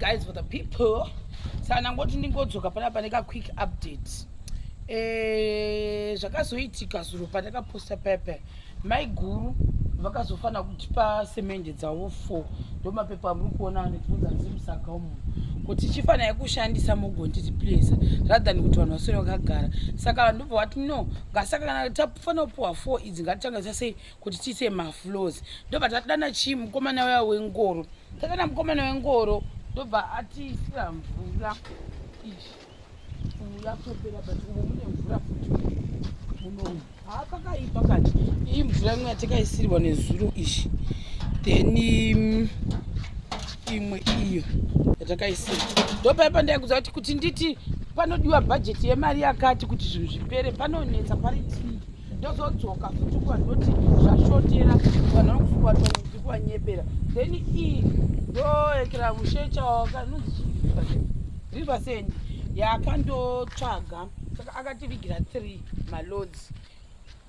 Guys, for the people, saka ndangoti ndingodzoka panapa neka quick update. Zvakazoitika zuro pandakaposta paya, maiguru vakazofanira kutipa semende dzavo four. Ndo mapepa amuri kuona nedzimwe dzandiri musaga umu, kuti tichifanira kushandisa mugondireplace rather than kuti vanhu vaswere vakagara. Saka vanhu ndobva vati, "No, ngasaka kana tafanira kupiwa four idzi, ngatitangisa sei kuti tiise mafloors?" Ndobva tatidana chii, mukomana uya wengoro. Tadana mukomana wengoro, ndobva atiisira mvura izvi. Umu yatopera, but umu mune mvura futi munomu. Haapakaipa kani. Iyi mvura imwe yatakaisirwa nezuro izvi, then imwe iyo yatakaisirwa. Ndopaipa ndaikudza kuti nditi panodiwa bhajeti yemari yakati kuti zvinhu zvipere. Panonetsa, pari tii ndozodzoka futi kuvandoti zvashotera. Vanhu vanokufunga kuti kuvanyepera. Then iyi ndoekera mushecha wakanonzi River Sand yakandotsvaga. Saka akativigira 3 maloads,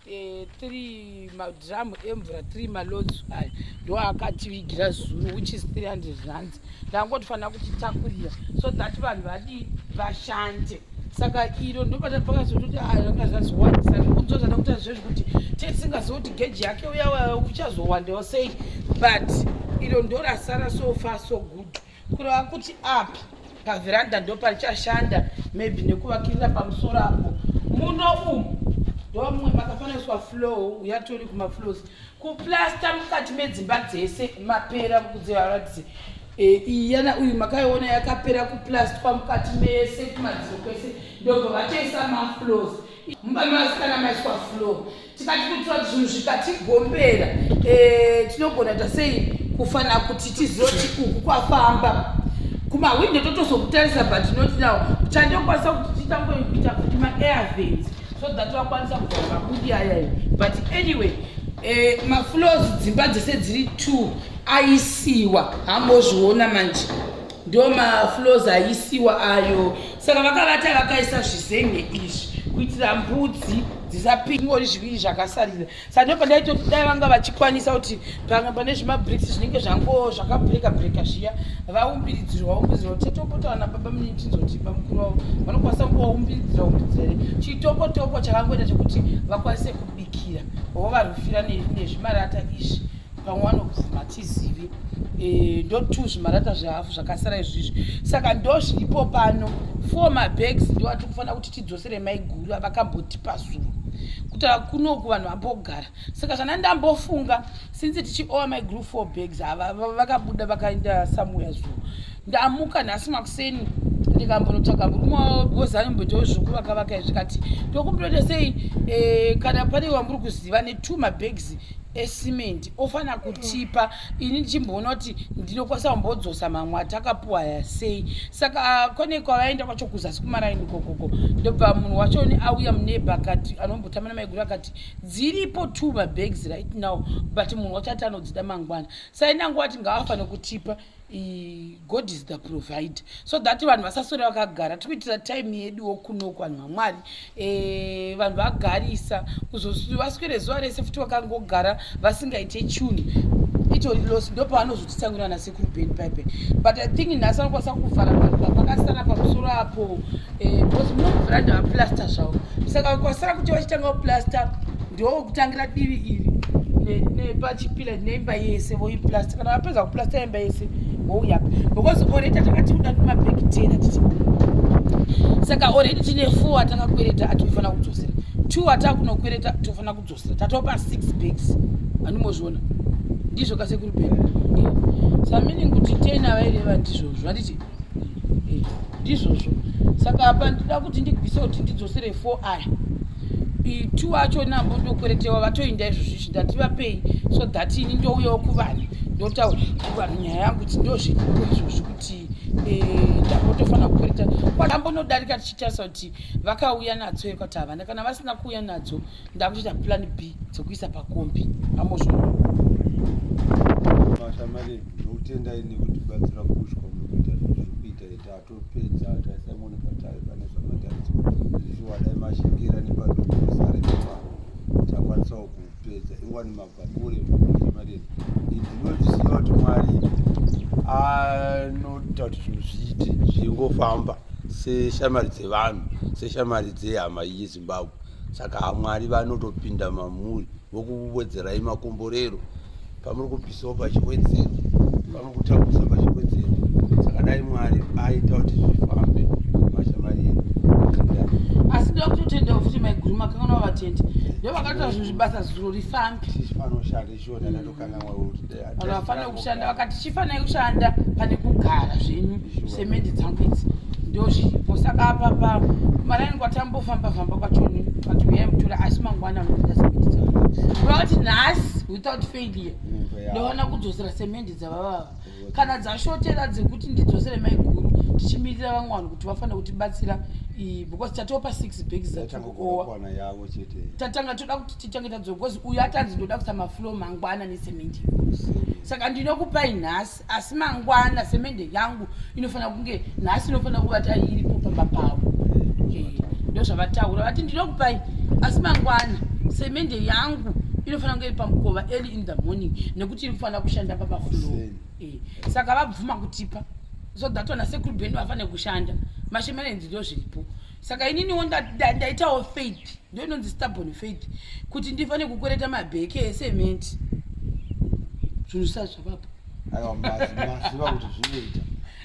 3 madhiramu emvura, 3 maloads aya ndo akativigira zuro, which is R300. Ndangotifanira kutitakurira so that vanhu vadii, vashande. Saka iro ndopakazototi ranga zvazowandisa. Ndikunzozvada kuita zvezvo kuti tisingazivi kuti geji yake uya uchazowandawo sei, but iro ndo rasara. So far so good. Kureva kuti apa pavheranda ndo parichashanda, maybe nekuvakirira pamusoro apo. Muno umu ndo mumwe makafanira floor, uyatori kumafloors kuplasta mukati medzimba dzese mapera. Kudzivaratidze iyi yana uyu makaiona yakapera kuplastwa mukati mese, kumadziro kwese. Ndobva vatoisa mafloors mumba mevasikana, maiswa floor. Tikati kuitira kuti zvinhu zvikatigombera, tinogona kuita sei kufanira kuti tizive kuti uku kwafamba. Kumahwindo totozokutarisa, but not now. Chandokwanisa kuti titange kuita kuti maair vents so that vakwanisa kuvhara mabudi ayayo. But anyway, mafloors dzimba dzese dziri two aisiwa. Hambozviona manje, ndo mafloors aisiwa ayo. Saka vakavata vakaisa zvizenge izvi kuitira mbudzi dzisapingori. Zviviri zvakasarira. Saka ndo pandaitoti dai vanga vachikwanisa kuti pamwe pane zvimabricks zvinenge zvango zvakabreaka breka zviya, vaumbiridzirwa, vaumbiridzirwa. Tetopotaura nababa munini, tinzoti bamukuru vavo vanokwanisa kungovaumbilidzira umbilidzira here chitokotoko chakangoita chekuti vakwanise kubikira, vovarufira nezvimarata izvi. Pamwe vanobvuma, tizivi. Ndo two zvimarata zvehafu zvakasara izvizvi. Saka ndo zviripo pano, four mabags ndo atiri kufanira kuti tidzosere maiguru avakambotipa zuro, kutaura kunoku vanhu vambogara. Saka zvana ndambofunga, since tichiowa maiguru four bags, ava vakabuda vakaenda somewhere zuro. Ndamuka nhasi makuseni, ndikambonotsvaga murume wozanimboitawo zvokuvakavaka izvi. Kati ndokumbirota sei, kana pane wamuri kuziva netwo mabags esimende ofanira kutipa, ini ndichimboona kuti ndinokwanisa kumbodzosa mamwe atakapuwa aya sei. Saka kone kwavaenda kwacho kuzasi kumaraini kokoko, ndobva munhu wacho auya muneighbour akati anombotamba namaiguru, akati dziripo two mabags right now, but munhu wacho ati anodzida mangwana. Sainangu ati ngavafanire kutipa. God is the provider, so that vanhu vasaswera vakagara. Tikuitira time yeduwo kunoku, vanhu vaMwari. Vanhu vagarisa vaswere zuva rese futi vakangogara vasingaite chuni, itori loss. Ndo pavanozotitsanguira nasekuru Ben pipe. But I think nhasi vanokwanisa kuvhara pakasara pamusoro apo, because munovhuranda vaplasta zvavo. Saka kwasara kuti vachitanga kuplasta, ndokutangira divi iri nepachipila neimba yese voiplasta. Kana vapedza kuplasta imba yese, vouya, because already takati kuda mabhegi 10 atiti. Saka already tine four atakakwereta atofanira kudzosera, two atakunokwereta tofanira kudzosera, tatopa six bags. Andimozviona ndizvo kasekuru Ben? Saka meaning kuti 10 avaireva ndizvozvo, handiti? Ndizvozvo. Saka apa ndida kuti ndigwise kuti ndidzosere four aya. Two acho nambondokweretewa vatoinda izvozvizvi, ndati vapei so that ini ndouyawo kuvanhu, ndotaura kuvanhu nyaya yangu kuti ndozviripo izvozvi, kuti ndambotofanira kukwereta kwandambonodarika. Tichitarisa kuti vakauya nadzo here, kuti havana. Kana vasina kuuya nadzo, ndakutoita plan B dzekuisa pakombi. Amozvona. Mashamari, ndokutendai nekutibatsira kusvika muri kuita zviri kuita. Tatopedza, taisa mone patari pane zvamataridza izvi. Wadai mashingira nepadoko sare ipapo, takwanisawo kupedza. Ingwani mabva kure, mashamari. Ndinoziva kuti Mwari anotaura. Maita kuti zvinhu zviite, zvingofamba seshamwari dzevanhu, seshamwari dzehama yeZimbabwe. Saka Mwari vanotopinda mamuri vokuwedzerai makomborero. Pamuri kubvisawo pachiwedzero, pamuri kutakurisa pachiwedzero. Saka dai Mwari aita kuti zvifambe, mashamwari edu. Asi ndoda kutotendawo futi maiguru, makangana vatendi, ndo vakaita zvinhu zvibasa zuro rifambe. Tichifanoshanda ichiona ndatokanganwa kuti vanhu vafanira kushanda, vakati chifanai kushanda pane kugara zvenyu. Semendi dzangu idzi ndo zviripo. Saka apa pa kumaraini kwatambofamba famba kwachoni, vati uyai mutora, asi mangwana vanoda semendi dzavo. Vakati nhasi without failure ndoona kudzosera semendi dzavavava kana dzashotera dzekuti ndidzosere maiguru, tichimirira vamwe vanhu kuti vafanire kutibatsira, because tatopa 6 bags dzatikuowa. Kwana yavo chete. Tatanga toda kuti tichange tadzoka, because uyu atanzi ndoda kuisa mafloor mangwana nesemendi. Saka ndinokupai nhasi, asi mangwana semende yangu inofanira kunge, nhasi inofanira kuva iripo pamba pavo. Ndo zvavataura, vati ndinokupai, asi mangwana semende yangu inofanira kunge iri pamukova early in the morning, nekuti iri kufanira kushanda pamafloor. Saka vabvuma kutipa so that vana sekuru bheni vafanire kushanda. Mashemerenzi ndo zviripo. Saka ininiwo ndaitawo faith, ndo inonzi stubborn faith, kuti ndifane kukwereta mabheke esementi zvinhu zvisati zvavapo. Aiwa, maziva kuti zvinoita,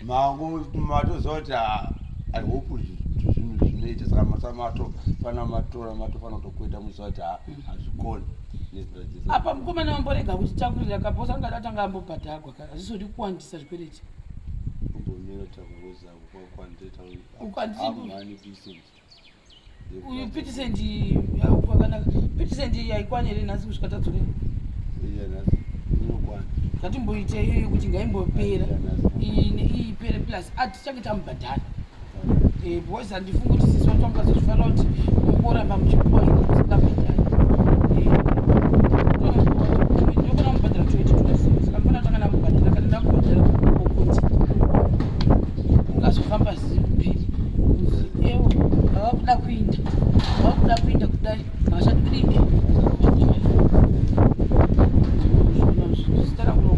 mangu matoziva kuti, ah, I hope kuti zvinhu zvinoita. Saka matofana matora, matofana kutokweta muziva kuti hazvikoni nezita raJesu. Apa mukomana wamborega kuti takurira kaposa, angada tanga ambobhadhagwa ka, hazvizodi kuwandisa zvikwereti. Kumbomira takuroza kwandeta. Amhani Vincent. Uyu pitisendi kwakanaka, pitisendi yaikwana here nhasi kusvika tadzokera? Iya, nhasi inokwana. Ngatimboita iyoyo kuti ngaimbopera iyi ipere, plus atichange tamubhadhara, because handifungi kuti sisi vacho vangazozvifanira kuti mungoramba muchipuwa zvinhu musingabhadhari. Ndokona mubhadhara 2027, saka ndofana tanga ndamubhadhara. Kana ndamubhadhara okuti ungazofamba mbiri kunzi ewo vava kuda kuinda, vava kuda kuinda kudai, havachadi kudini. Zita rangu.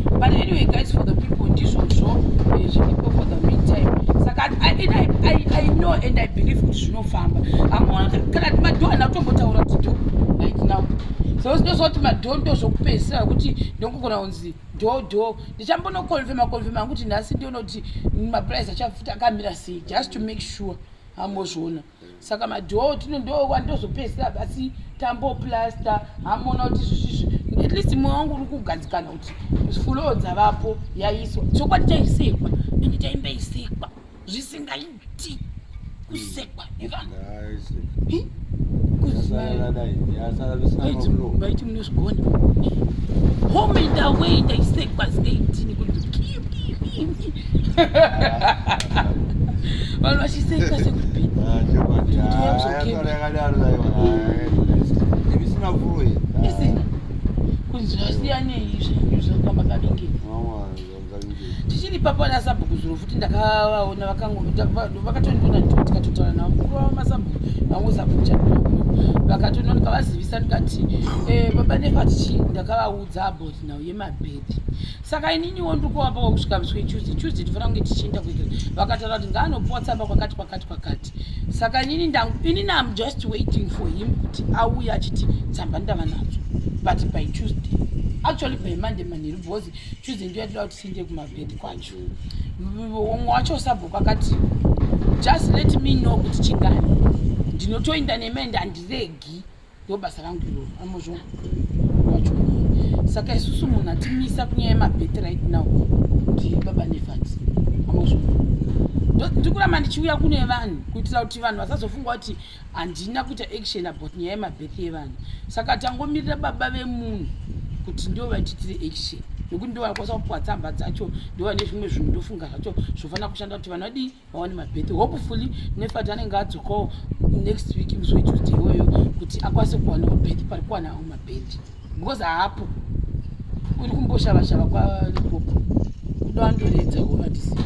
But anyway guys, for the people, ndizvozvo zviripo for the meantime. Saka I know and I believe kuti zvinofamba. Hamuna kana kuti madoor handina kutombotaura kuti door right now, so ndozva kuti madoor ndo zvokupedzisira kuti ndongogona kunzi door door. Ndichambonoconfirma confirma hangu kuti nhasi ndiona kuti maprice achafuta akamira sei, just to make sure hambozviona. Saka madoor tino ndo wandozopedzisira basi tamboplasta, hamona kuti zvisvizvi, at least mwoyo wangu uri kugadzikana kuti floor dzavapo yaiswa. Chokwadi taisekwa, ende taimbeisekwa zvisingaiti, kusekwa nevanhu. Hi? Vaiti munozvigona home and away, ndaisekwa zingaitini kuti vanhu vachiseka sekupi. Isina floor. Isina kunzi zvasiyanei zvenyu zvakwamakavinge. Tichiri ipapo nasabhuku zuro futi ndakavaona, vakatondiona, tikatotaura navo, mukuru wavo masabhuku vamwe, sabhuku chapira, vakatondiona, ndikavazivisa ndikati, "Baba Nefati," ndakavaudza about nhau yemabhedhi. Saka ininiwo ndiri kuvapa kusvika musi weTuesday. Tuesday tofanira kunge tichienda kuitira, vakataura kuti ngaanopuwa tsamba kwakati kwakati kwakati. Saka inini inini am just waiting for him kuti auye achiti tsamba ndava nadzo, but by Tuesday, actually by Monday manheru, because Tuesday ndiyo yatoda kuti tiende kumabhedhi kwacho. Umwe wacho sabhuku akati, "Just let me know kuti chingani, ndinotoinda nemende, handiregi, ndo basa rangu iroro." Amozvo wacho. Saka isusu munhu atimisa kunyaya yemabhedhi right now ndibaba Nefati. Amozvo ndiri kuramba ndichiuya kune vanhu kuitira kuti vanhu vasazofunga kuti handina kuita action about nyaya yemabhedhi yevanhu. Saka tangomirira baba vemunhu kuti ndo vatiitire action, nekuti ndo vanokwanisa kupuwa tsamba dzacho, ndo vane zvimwe zvinhu ndofunga zvacho zvofanira kushanda kuti vanhu vadii, vawane mabhedhi. Hopefully Nefati anenge adzokawo next week musi weTuesday iyoyo kuti akwanise kuwanawo bhedhi pari kuwanawo mabhedhi, because haapo, uri kumboshavashava kwaLimpopo, kuda wandoredzawo vandisi.